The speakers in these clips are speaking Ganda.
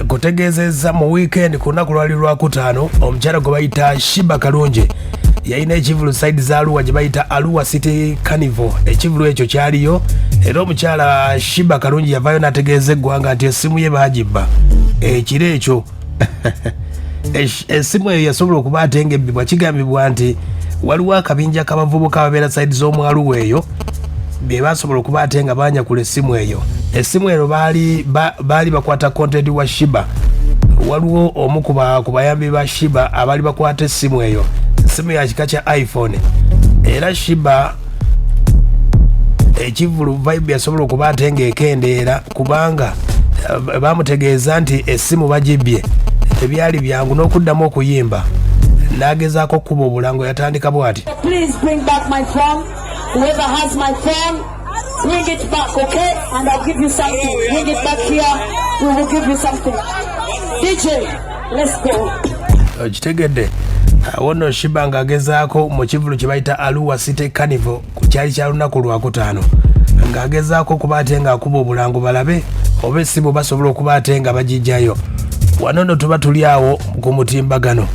Kutegeezezza mu weekend ku lunaku lwali lwakutaano, omukyala gwe bayita Sheebah Karungi yalina ekivulu side za Arua gye bayita Arua City Carnival. Ekivulu ekyo kyaliyo era omukyala Sheebah Karungi yavaayo n'ategeeza eggwanga nti essimu ye baagibba ekiro ekyo. Essimu eyo yasobola okuba ate ng'ebbibwa. Kigambibwa nti waliwo akabinja k'abavubuka ababeera side z'omu Arua eyo be basobola okuba ate nga banyakula essimu eyo. Essimu eno baali bakwata content wa Sheebah. Waliwo omu ku bayambi ba Sheebah abaali bakwata essimu eyo, essimu ya kika kya iPhone. Era Sheebah ekivulu vibe yasobola okuba ate ng'ekendeera kubanga bamutegeeza nti essimu bagibbye. Tebyali byangu n'okuddamu okuyimba, n'agezaako okukuba obulango. Yatandika bw'ati: Please bring back my phone. Whoever has my phone, bring it back, okay? And I'll give you something. Bring it back here. We will give you something. DJ, let's go. Okitegedde? Awo nno Sheebah ng'agezaako mu kivulu kye bayita Arua City Carnival, ku kyali kya lunaku lwakutaano, ng'agezaako okuba ate ng'akuba obulango balabe oba essimu basobola okuba ate nga bagijjayo. Wano nno tuba tuli awo ku mutimbagano,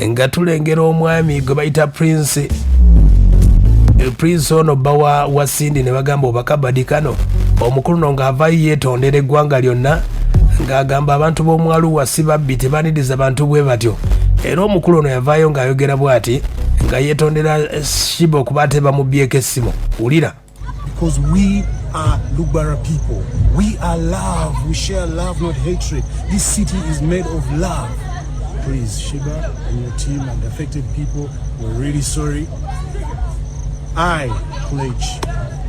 nga tulengera omwami gwe bayita Prince. Prince ono bba wa Cindy, ne bagamba obakabadi kano. Omukulu no ng'avaayo yeetondera eggwanga lyonna ng'agamba abantu b'omu Arua si babbi, tebaniriza bantu bwe batyo. Era omukulu ono yavaayo ng'ayogera bw'ati nga yeetondera Sheebah okuba ate bamubyeko essimu. Wulira. Because we are Lugbara people. We are love. We share love, not hatred. This city is made of love. Please, Sheebah and your team and the affected people, we're really sorry. I pledge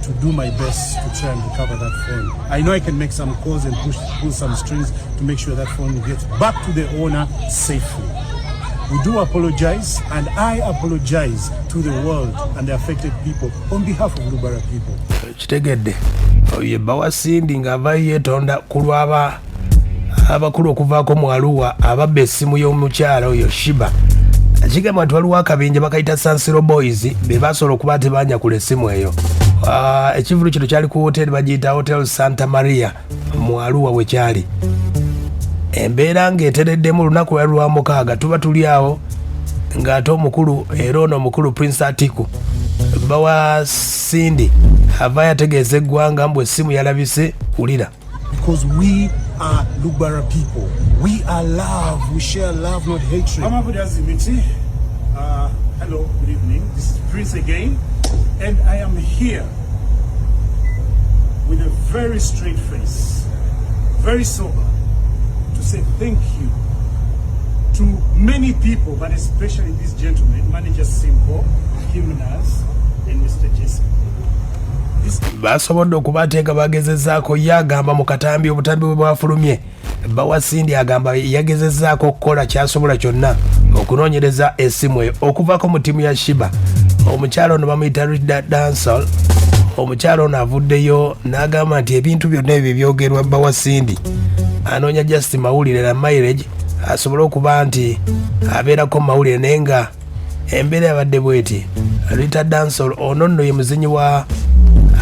to do my best to try and recover that phone. I know I can make some calls and pull some strings to make sure that phone gets back to the owner safely. We do apologize, and I apologize to the world and the affected people on behalf of Lugbara people. Kitegedde? Oyo ye bba wa Cindy ng'avaayo yeetonda ku lw'aba abakulu okuvaako mu Arua ababba essimu y'omukyala oyo Sheebah. Kigamba nti waliwo akabinja bakayita Sansiro Boys be basobola okuba tebanyakula essimu eyo. Ekivulu kino kyali ku hoteri bagiyita Hotel Santa Maria mu Arua. We kyali embeera ng'etereddemu olunaku lwali lwa mukaaga, tuba tuli awo ng'ate omukulu era ono omukulu Prince Atiku, bba wa Cindy, avaayo ategeeza eggwanga mbu essimu yalabise. Wulira. Because we are Lugbara people. We are love. We share love, not hatred. I'm Abu Azimiti. Hello, good evening. This is Prince again. And I am here with a very straight face, very sober, to say thank you to many people, but especially this gentleman, Manager Simple, Himnas, and Mr. Jesse. This Basobodde okubateeka bagezezaako. Ye agamba mu katambi, obutambi bwe bwafulumye, bba wa Cindy agamba yagezezaako okukola kyasobola kyonna okunoonyereza essimu eyo. Okuvaako mu ttiimu ya Sheebah, omukyala ono bamuyita Rita Dansal. Omukyala ono avuddeyo n'agamba nti ebintu byonna ebyo byogerwa bba wa Cindy anoonya just mawulire na mileage, asobole okuba nti abeerako mu mawulire, naye nga embeera yabadde bweti. Rita Dansol ono nno ye muzinyi wa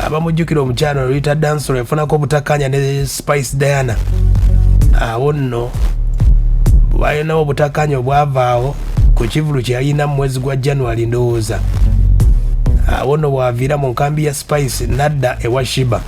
abamujjukira. Omukyala ono Rita Dansol yafunako obutakkaanya ne Spice Diana. Awo nno balinawo obutakkaanya obwavaawo ku kivulu kye yalina mu mwezi gwa January ndowooza. Awo nno bwaviira mu nkambi ya Spice nadda ewa Sheebah.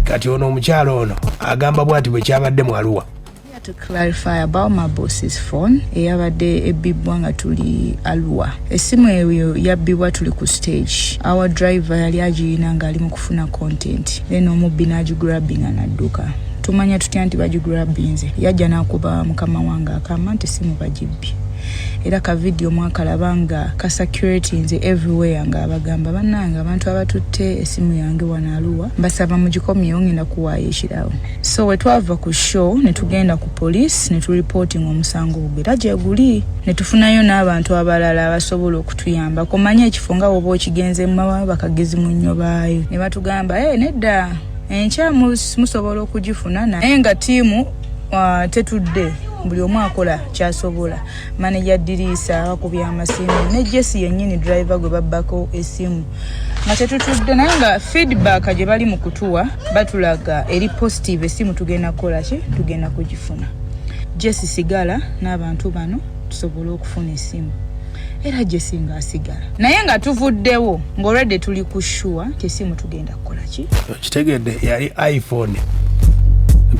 Kati ono omukyala ono agamba bw'ati bwe kyabadde mu Arua. Here to clarify about my boss's phone eyabadde ebbibwa nga tuli Arua. Essimu eyo yabbibwa tuli ku stage. Our driver yali agiyina ng'ali mu kufuna content, then omubbi n'agigrabbinga n'adduka. Tumanya tutya nti bagigrabbinze? Yajja n'akuba mukama wange akama nti simu bagibbye, era ka video mwakalaba nga kacirculatinze everywhere ng'abagamba, "Bannange, abantu abatutte essimu yange wano Arua, mbasaba mugikomyewo, ngenda kuwaayo ekirabo." So we twava ku show ne tugenda ku police ne tureporting omusango ogwo, era gyeguli ne tufunayo n'abantu abalala abasobola okutuyambako. Manya ekifo nga woba okigenze bakagezi mu nnyo baayo ne batugamba, "Hey, nedda, enkya musobola okugifuna," naye nga ttiimu tetudde. Buli omu akola kyasobola. Manager Diriisa akubye amasimu ne Jesse yennyini driver gwe babbako essimu nga tetutudde, naye nga feedback gye bali mu kutuwa batulaga eri positive. Essimu tugenda kukola ki? Tugenda kugifuna. Jesse, sigala n'abantu bano tusobole okufuna essimu. Era Jesse ng'asigala, naye nga tuvuddewo ng'olwedde tuli ku sure nti essimu tugenda kukola ki? Okitegedde, yali iPhone.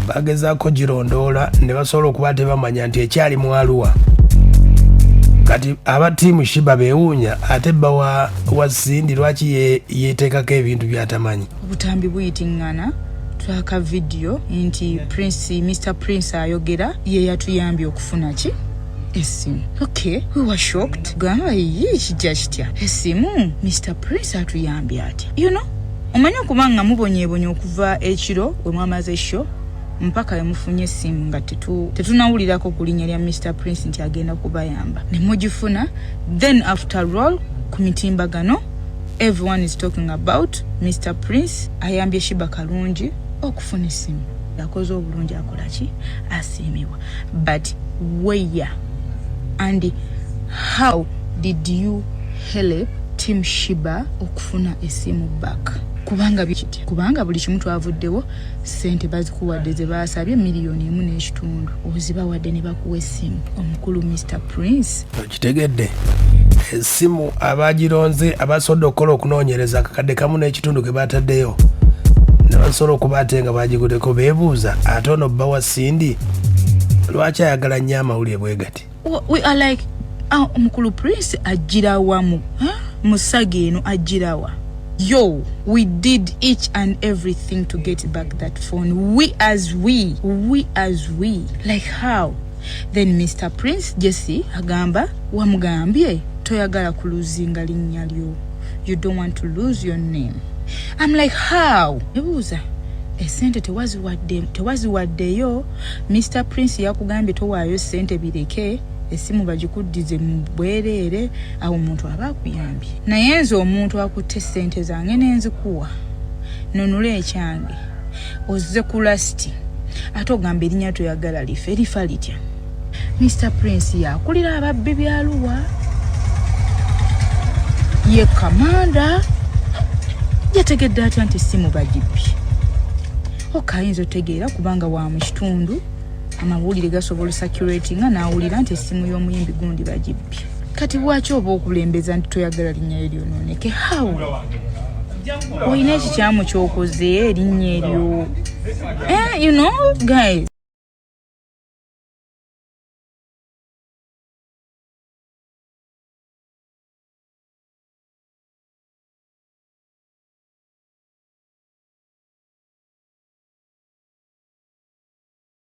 Bagezaako girondoola ne basobola okuba tebamanya nti ekyali mu Arua. Kati aba team Sheebah beewuunya, ate bba wa Cindy lwaki yeteekako ebintu by'atamanyi? Obutambi buyitiŋŋana, twaka vidiyo nti Prince, Mr Prince ayogera ye yatuyambye okufuna ki? Essimu. Okay, we were shocked. Gamba, yi, kijja kitya essimu? Mr Prince atuyambye atya? Omanyi okuba nga mubonyeebonye okuva ekiro we mwamaze show mpaka wemufunye essimu nga tetunawulirako ku linnya lya Mr Prince nti agenda kubayamba, ne mugifuna. Then after all, ku mitimbagano everyone is talking about Mr Prince ayambye Sheebah Kalungi okufuna essimu. Akoze obulungi, akola ki? Asiimibwa. But where and how did you help team Sheebah okufuna essimu back? Kubanga kitya? Kubanga buli kimu twavuddewo, sente bazikuwadde ze basabye, 1.5 miliyoni, ozibawadde ne bakuwa essimu. Omukulu Mr Prince. Okitegedde, essimu abagironze abasobodde okukola okunoonyereza, 1.5 kakadde ke bataddeyo ne basobola okuba ate nga bagiguddeko. Beebuuza, ate ono bba wa Cindy lwaki ayagala nnyo amawulire bwe gati? We are like, ah, omukulu Prince agirawa mu, huh? Musaga eno agirawa? Yo, we did each and everything to get back that phone. We as we like, how then Mr Prince Jesse agamba wamugambye toyagala kuluzinga linnya lyo, you don't want to lose your name. I'm like, how? Ebuuza, esente tewaziwaddeyo? Mr Prince yakugambye towaayo sente, bireke, essimu bagikuddize mu bwereere. Awo omuntu aba akuyambye, naye nze omuntu akutte sente zange nenzikuwa, nonula ekyange. Ozze ku last, ate ogamba erinnya toyagala life. Erifa litya? Mr Prince yakulira ababbi byaluwa, ye kamanda. Yategedde atya nti essimu bagibbye? Ok, ayinza otegeera kubanga wa mu kitundu, amawulire gasobola circulating n'awulira nti essimu y'omuyimbi gundi bagibbye. Kati lwaki oba okulembeza nti toyagala linnya lyo lyonooneke? How olina ekikyamu kyokoze erinnya eryo? Guys.